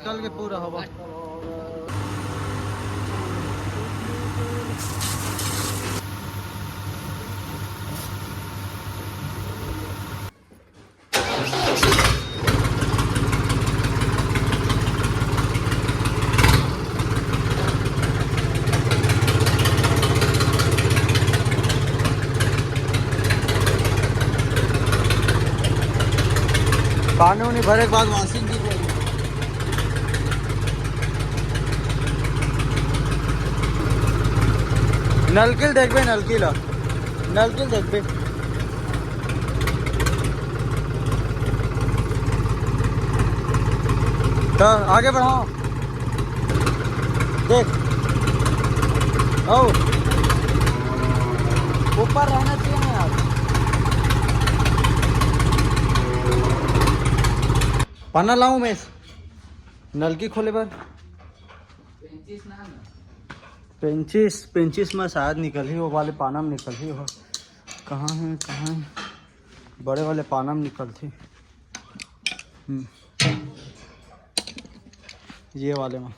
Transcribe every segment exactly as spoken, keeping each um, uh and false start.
निकल के पूरा हवा। पानी उनी भरे के बाद washing की। नलकिल देखबे, नलकिल, नलकिल देखबे। तो आगे बढ़ाओ। देख, ओ, ऊपर रहना चाहिए ना यार। पन्ना लाऊं मैं? नलकी खोले बर। पेंचिस, पेंचिस में शायद निकलही, वो वाले पाना में निकलही हो। कहाँ है, कहाँ है? बड़े वाले पाना में निकलथे। हम्म। ये वाले में।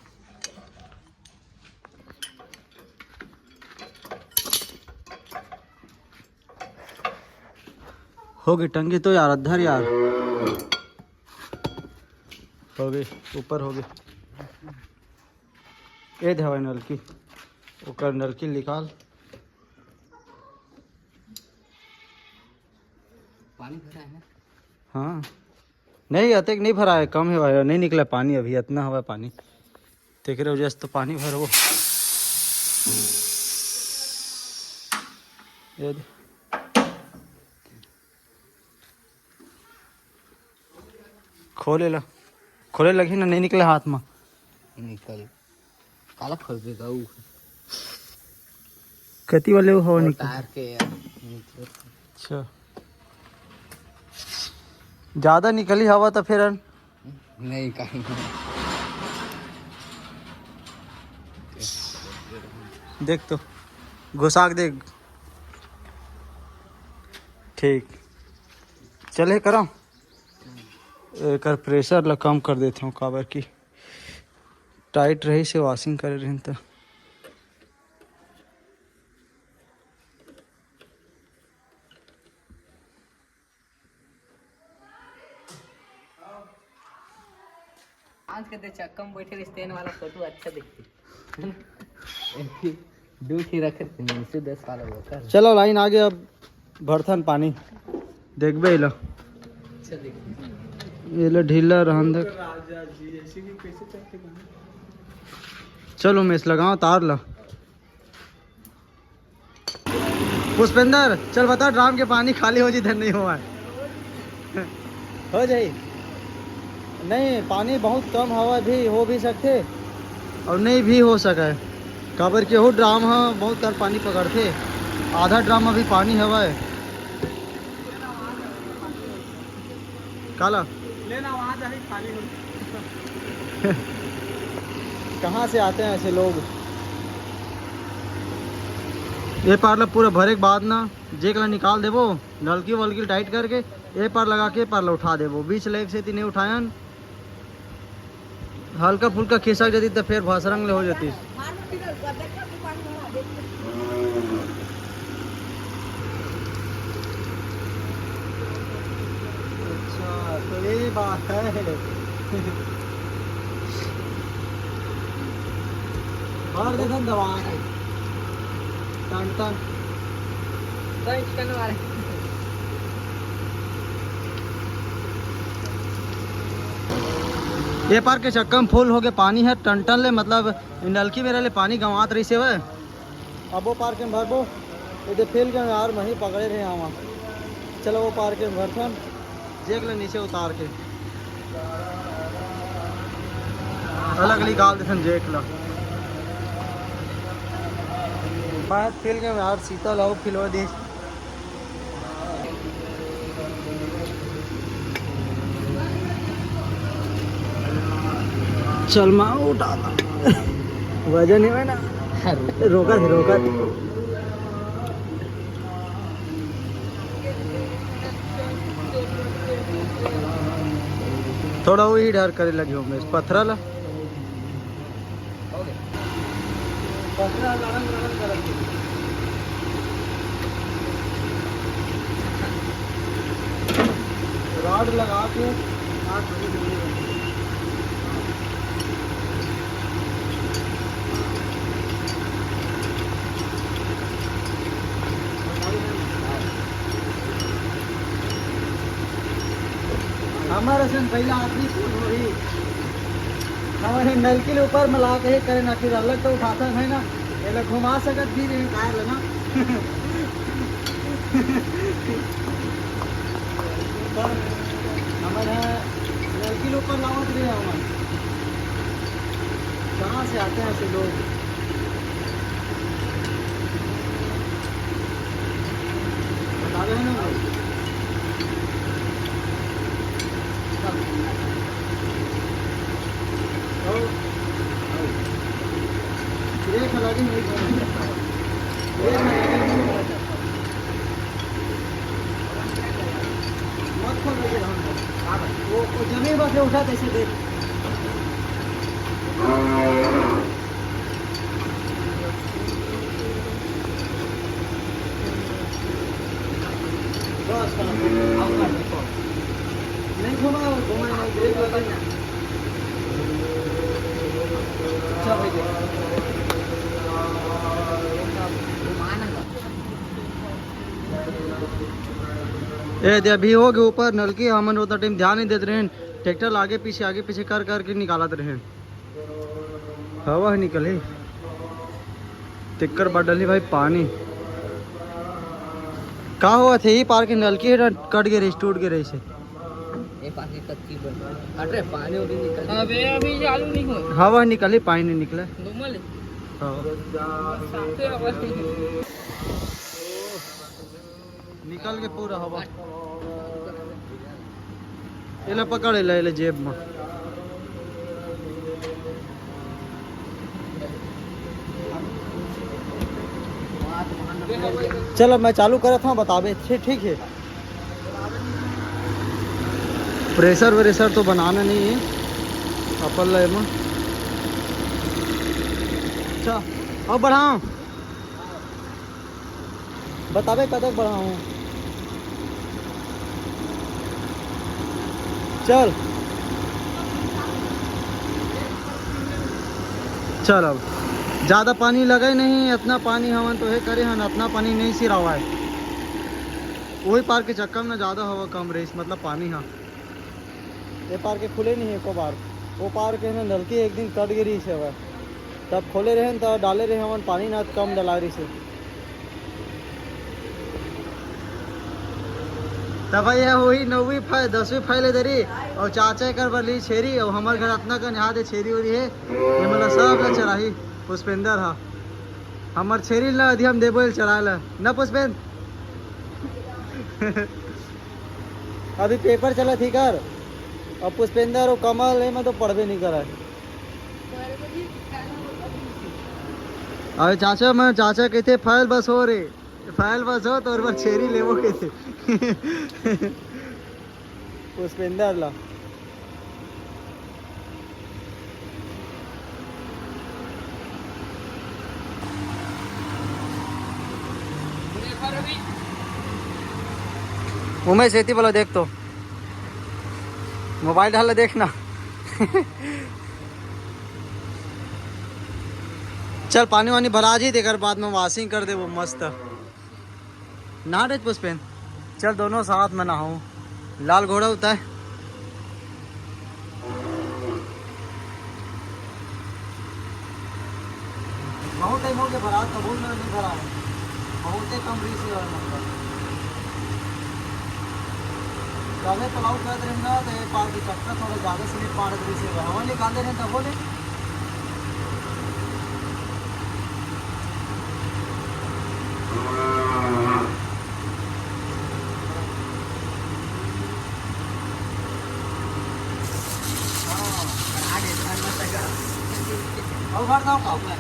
हो गई टंगी तो यार, अधर यार। हो गई, ऊपर हो गई। ए दे हवाई नलकी, ओकर नलकी निकाल। पानी भरा है ना? हाँ, नहीं, अतेक नहीं भरा है, कम है भाई, नहीं निकला पानी अभी, इतना हवा पानी। तेकरे वजह से तो पानी भरबो। ये दे। खोले ला, खोले लगी ना, नहीं निकले हाथ में। निकल, काला खोलबे गऊ। कति वाले वो हवा वो निकल? टायर के यार। अच्छा, ज्यादा निकली हवा तो फिर नहीं, कहीं। देख तो, घुसा के देख। ठीक, चले करो। एकर प्रेशर ला कम कर देते हो, काबर की टाइट रही से वॉशिंग करे रही तो। आज के दे चक्का में बैठे रहिस, तेन वाला फोटो अच्छा दिखती। दू ठी रखे थे, नीचे दस वाला वो कर। चलो लाइन आ गया, अब भरथन पानी। देखबे एला। अच्छा दिखती। ये लो ढीला रहन दे। राजा जी, ऐसे भी कैसे चलते बने? चलो उमेश, लगाओ तार ला। पुष्पेंद्र, चल बता, ड्राम के पानी खाली हो जी, धन नहीं हुआ है। हो जाई। नहीं, पानी बहुत कम हवा भी हो भी सकते और नहीं भी हो सका है, काबर कि वो ड्राम ह बहुत कर पानी पकड़ते, आधा ड्राम अभी पानी हवा है। काला? लेना वहाँ जाके खाली हो। कहाँ से आते हैं ऐसे लोग? ये पार ला पूरा भरे के बाद ना, जेक ला निकाल देबो, नलकी वलकी टाइट करके ये पार लगा के ये पार ला उठा देबो। बीच लेग से ती नहीं उठायन, हल्का फुल्का खिसक जाती तो फिर भसरंग ले हो जाती। अच्छा, तो ये बात है। मार दे धन दबा के। टन टन। ये पार के चक्का में फुल हो गए पानी है टन टन ले, मतलब नलकी मेरा ले पानी गंवात रही से वह। अब वो पार के में भरबो, ये दे फेल के यार मही पकड़े रहे आवा। चलो वो पार के में भरथन, जेक ले नीचे उतार के। अलग निकाल देथन जेक ला। मैं फेल के यार सीता लाओ फिलवा दे। चल माँ उठा ला। वजन ही है ना। हाँ, रोका। रोका थे, रोका थे। थोड़ा वही डर करे लगे होंगे इस पत्थरा ला। पतरा लड़ंग लड़ंग करत हे। रॉड लगा के आठ बजे से बजे बंद। हमर असन पहिला आदमी कौन होही? हमर नलकी ल ऊपर में ला के करे ना, फिर अलग तो उठाथन है ना, एला घुमा सकत भी नहीं कार ल ना। हमर नलकी ल ऊपर लावत रहे हमन। कहाँ से आते हैं ऐसे लोग? बता रहे हैं ना भाई। ब्रेक लगे नहीं, ब्रेक लगे नहीं। मत खोल, लगे रहने दो। वो, वो जमीन पर से उठा, तैसे देख। बस, बस, अब कर दे, बस। नहीं घुमा, घुमा नहीं, ब्रेक लगा ना। अच्छा, भाई, देख। घुमा ना। ए दे, अभी हो गए ऊपर नलकी, हमन उतना टाइम ध्यान नहीं देते रहे, ट्रैक्टर आगे पीछे, आगे पीछे कर करके निकालत रहे। हवा ह निकलही, तेकर बाद डलही भाई पानी। का होवत हे? ई पार के नलकी हे ना, कट गे रहिस, टूट गे रहिस हे। ये पानी कच्ची बन। हट रे, पानी उनी निकल। अबे, अभी चालू नहीं हुआ। हवा ह निकलही, पानी नहीं निकला। नॉर्मल है। हाँ। साफे हवा है। निकल के पूरा हवा। एला पकड़, एला, एला जेब में। चलो, मैं चालू करत हूँ, बताबे। ठीक, ठीक है। प्रेशर व्रेशर तो बनाना नहीं है अपन ला एमा। अच्छा, अब बढ़ाओ। बताबे कतक बढ़ाऊं? चल, चल, अब ज्यादा पानी लगे नहीं, इतना पानी हमन तो हे करे हन, इतना पानी नहीं सिरावाए। वही पार के चक्कर में ज्यादा हवा कम रहिस, मतलब पानी हा। ये पार के खुले नहीं एको बार। वो पार के ना नलकी एक दिन कट गे रहिस हवय, तब खोले रहे त डाले रहे हमन पानी ना, कम डला रहिस हे। तब ये वही नौवीं फै-, दसवीं फैले दरी और चाचा कर बर ली छेरी और हमर घर अतना कन यहाँ दे छेरी उरी हे, ये मतलब सब ला चराही पुष्पेंद्र हा। हमर छेरी ला अधियम देबो चराए ला ना पुष्पेंद्र। अभी पेपर चलत ही कर। अब पुष्पेंद्र और कमल एमा तो पढ़बे नहीं करे। अबे चाचा, मैं चाचा कहते, "फाइल बस हो रे, फाइल बस हो, तो और बार छेरी लेबो," कहते। पुष्पेंद्र ला। उमेश, एती वाला देख तो, मोबाइल डाल देख ना। चल, पानी वानी भरा जी, तेकर बाद में वॉशिंग कर देबो मस्त। नहा रे पुष्पेन, चल दोनों साथ में नहाओ। लाल घोड़ा होता है। बहुत टाइम हो गया भरा, कबूल में नहीं भरा है, बहुत ही कम रीस है मतलब। ज़्यादा तालाब करत रहेंगे तो ये पार की चक्कर थोड़ा ज़्यादा स्लिप मारत रही से हवा निकाल दे रहे तब बोले। हाँ, आगे घर में तक। और घर जाओ का?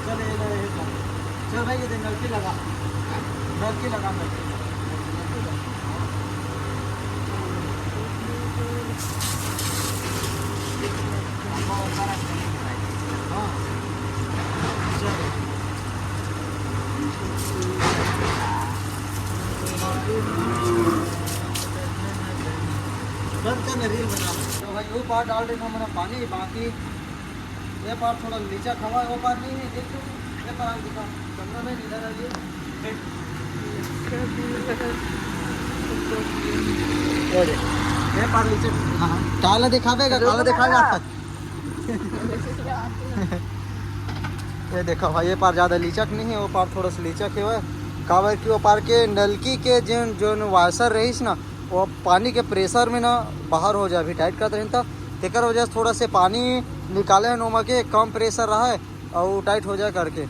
चल, ये ले, ये ले। चल भाई, ये दे, नलकी लगा। नलकी लगा, नलकी। बंद कर ना, रील बना। तो भाई, वो पार डाल देना हमारा पानी, बाकी ये पार थोड़ा नीचा खवा है, वो पार नहीं है, देख लो, ये पार आगे दिखा, कैमरा मैन इधर आइए। ये देख, ये पार नीचे, हाँ, काला दिखावेगा, काला दिखावेगा। ये देखो भाई, ये पार ज़्यादा लीचक नहीं है, वो पार थोड़ा सा लीचक है। काबर कि वो पार के नलकी के जोन जोन वाशर रहीस ना, वो पानी के प्रेशर में ना बाहर हो जाए, अभी टाइट करत रहिन त तेकर वजह से थोड़ा से पानी निकाले हैं, ओमा के कम प्रेशर रहा है और टाइट हो जाए करके।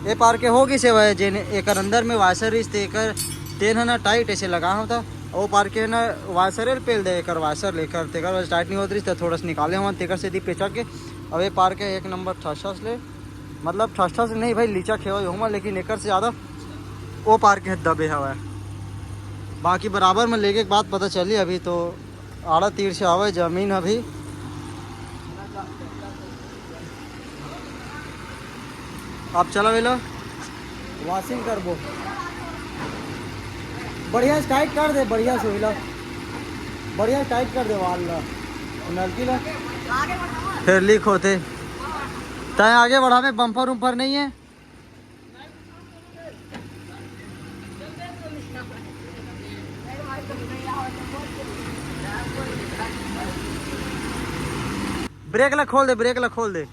ये पार के हो गई से भाई, जेन एकर अंदर में वाशर रहीस ते एकर तेन है ना टाइट ऐसे लगा होता। ओ पार के ना वाशर पेल दे, एकर वाशर लेकर तेकर वजह टाइट नहीं होत रहीस, त थोड़ा सा निकाले हुआ तेकर से दी पेचा के। अब ये पार के एक नंबर ठसठस ले, मतलब ठसठस नहीं भाई, लीचा खेवा होमा, लेकिन एकर से ज़्यादा ओ पार के दबे हवा। बाकी बराबर में लेके एक बात पता चली, अभी तो आड़ा तीर से आवे जमीन अभी। आप चला वेला वॉशिंग करबो, बढ़िया से टाइट कर दे, बढ़िया से वेला, बढ़िया से टाइट कर दे वाल ला, नलकी ला, फिर लीक होते। तय आगे बढ़ावे, बम्पर उम्पर नहीं है। ब्रेक ला खोल दे, ब्रेक ला खोल दे।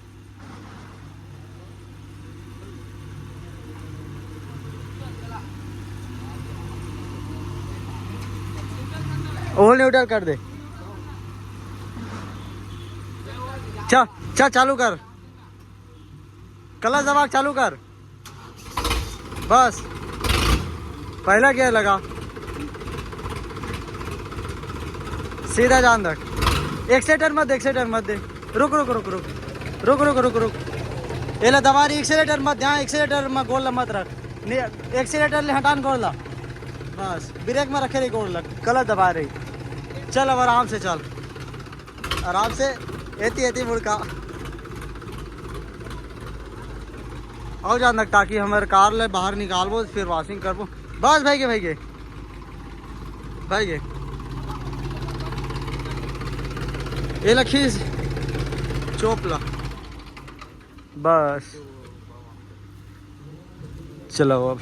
ओह न्यूट्रल कर दे। चल चल, चालू कर, क्लच दबा के चालू कर। बस, पहला गियर लगा, सीधा जान रख। एक्सीटर मत दे, एक्सीटर मत दे। रुक रुक रुक रुक रुक रुक रुक रुक। एला दबा रही, एक्सीटर मत दे, हाँ, एक्सीटर में गोड़ ला मत रख। नहीं, एक्सीटर ले हटान गोड़ ला। बस, ब्रेक में रखे रही गोड़ ला, क्लच दबा रही। चल, अब आराम से चल, आराम से। एती एती मुड़का। आओ जान तक, ताकि हमारे कार ले बाहर निकालबो, फिर वॉशिंग करबो। बस भाई के, भाई के, भाई के। ये लखीस चोपला। बस, चलो अब।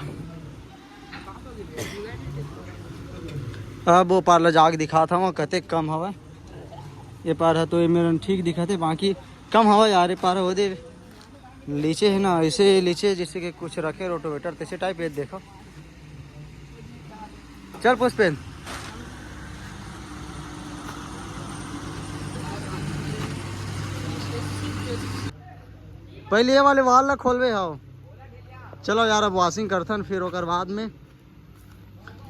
अब वो पार ला जाके दिखात हवं, कतेक कम हवय। ये पार ह तो ये मेरन ठीक दिखत हे, बाकी कम हवय यार। ये पार ह ओदे लीचे हे ना, ऐसे लीचे जैसे कि कुछ रखे रोटोवेटर, तैसे टाइप। ये देखो, चल पुष्पेन, पहले ये वाले वाल ला खोलवे हव। चलो यार, अब वॉशिंग करथन, फिर ओकर बाद में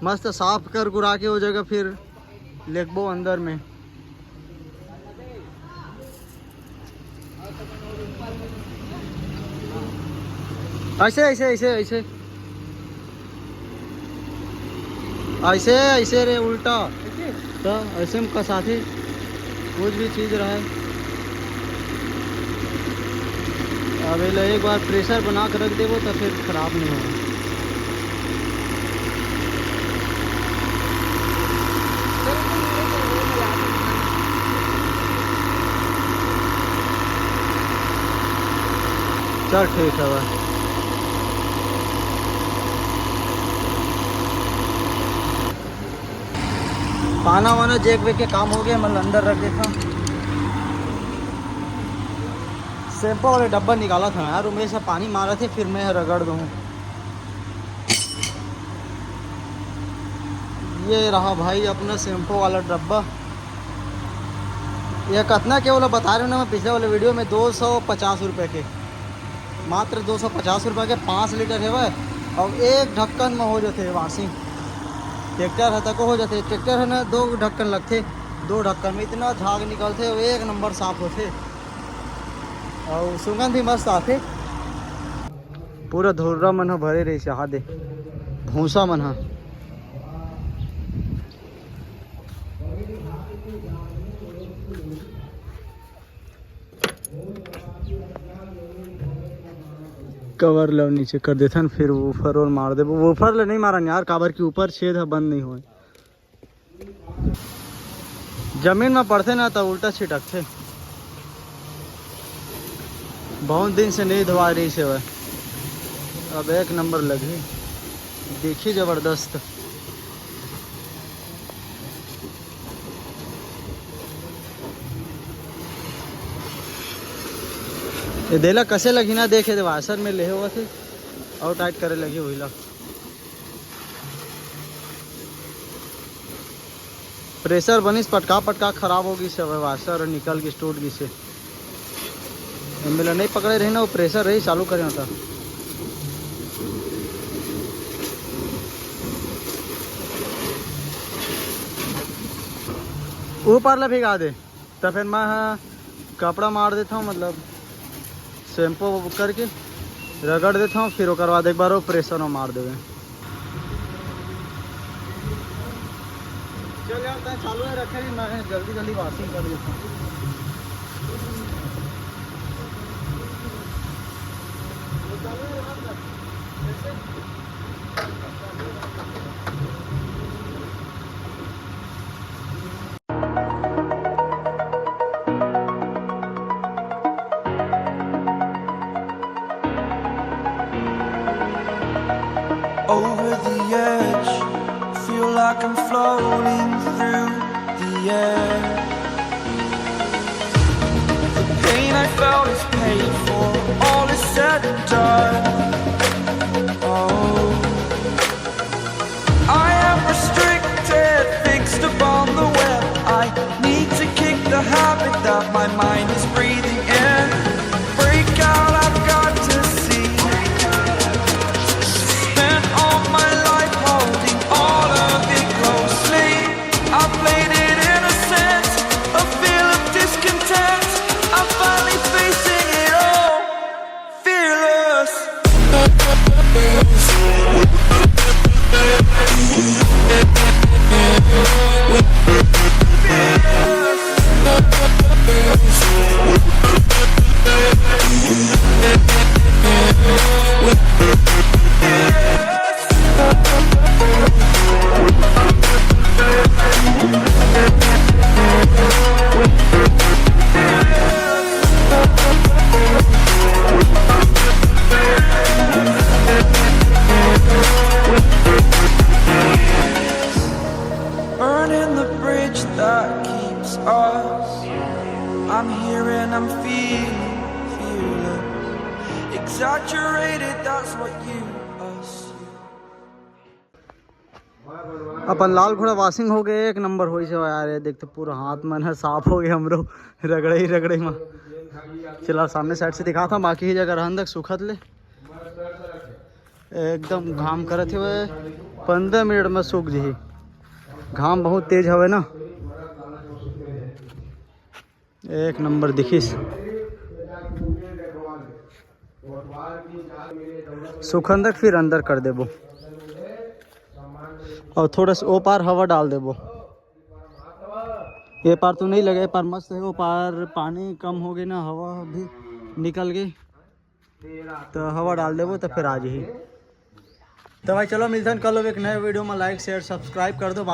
मस्त साफ कर कुरा के वो जगह फिर लेगबो अंदर में। ऐसे, ऐसे, ऐसे, ऐसे। ऐसे, ऐसे रे, उल्टा। तो ऐसे में कसाथे कुछ भी चीज़ रहे। अब एला एक बार प्रेशर बना के रख देबो, तो फिर खराब नहीं होगा। चल, ठीक है भाई। पाना वाना जेक वेक के काम हो गया, मैं अंदर रख देता हूँ। शैम्पू वाले डब्बा निकाला था यार, उमेश से पानी मारा थे, फिर मैं रगड़ दूँ। ये रहा भाई अपना शैम्पू वाला डब्बा। ये कितना के वाला बता रहे हो ना, मैं पिछले वाले वीडियो में दो सौ पचास रुपये के, मात्र दो सौ पचास रुपये के पाँच लीटर है वह, और एक ढक्कन में हो जाते हैं वॉशिंग। ट्रैक्टर है तको हो जाते, ट्रैक्टर है ना, दो ढक्कन लगते, दो ढक्कन में इतना झाग निकलते, वो एक नंबर साफ होते। और सुगंध भी मस्त आथे। पूरा धुर्रा मन ह भरे रहिस, हा दे भूसा मन ह। कवर ल नीचे कर देथन, फिर वूफर और मार देबो। वूफर ल नहीं मारन यार, काबर कि ऊपर छेद ह बंद नहीं होय। जमीन में पड़थे ना, त उल्टा छिटकथे। बहुत दिन से नहीं धोआ रही से वह। अब एक नंबर लगही, दिखी जबरदस्त। ये देला कसे लगही ना, देखे दे, वासर में लेहे होवत हे और टाइट करे लगही वही ला। प्रेशर बनिस पटका पटका खराब हो गई से, वासर निकल गई, टूट गई से। एमे ला नहीं पकड़े रही ना, वो प्रेशर रही, चालू करे होता। ऊपर ला भिगा दे, त फिर मैं ह कपड़ा मार देता हूँ, मतलब शैम्पू करके रगड़ देता हूँ, फिर ओकर बाद एक बार वो प्रेशर में मार देवे। चल यार, तैं चालू है रखे रही, मैं जल्दी जल्दी वॉशिंग कर देता हूँ। Over the edge, feel like I'm floating through the air. The pain I felt is paid for, all is said and done. Oh, I am restricted, fixed upon the web. I need to kick the habit that my mind is breathing in. Break out, I've got to see. Spent all my life holding all of it closely. I played it innocent, a feel of discontent. I'm finally facing it all, fearless. Burning the bridge that keeps us. I'm here and I'm feeling fearless. Exaggerated, that's what you assume. अपन लाल घोड़ा washing हो गए, एक number होइस हे यार। ये देख तो पूरा हाथ मन ह साफ हो गए हमरो, रगड़े ही रगड़े में। चला सामने साइड से दिखात हँव, बाकी ही जगह रहन दे सुखत ले। एकदम घाम करत हे, पंद्रह मिनट में सूख जही। घाम बहुत तेज हवे ना। एक नंबर दिखिस। सुखन तक फिर अंदर कर देबो और थोड़ा सा ओ पार हवा डाल देबो। ये पार तो नहीं लगे, ये पार मस्त है, वो पार पानी कम हो गए ना, हवा भी निकल गई, तो हवा डाल देबो तो फिर आ जाही। तो भाई चलो मिलथन कल एक नए वीडियो में। लाइक शेयर सब्सक्राइब कर दो।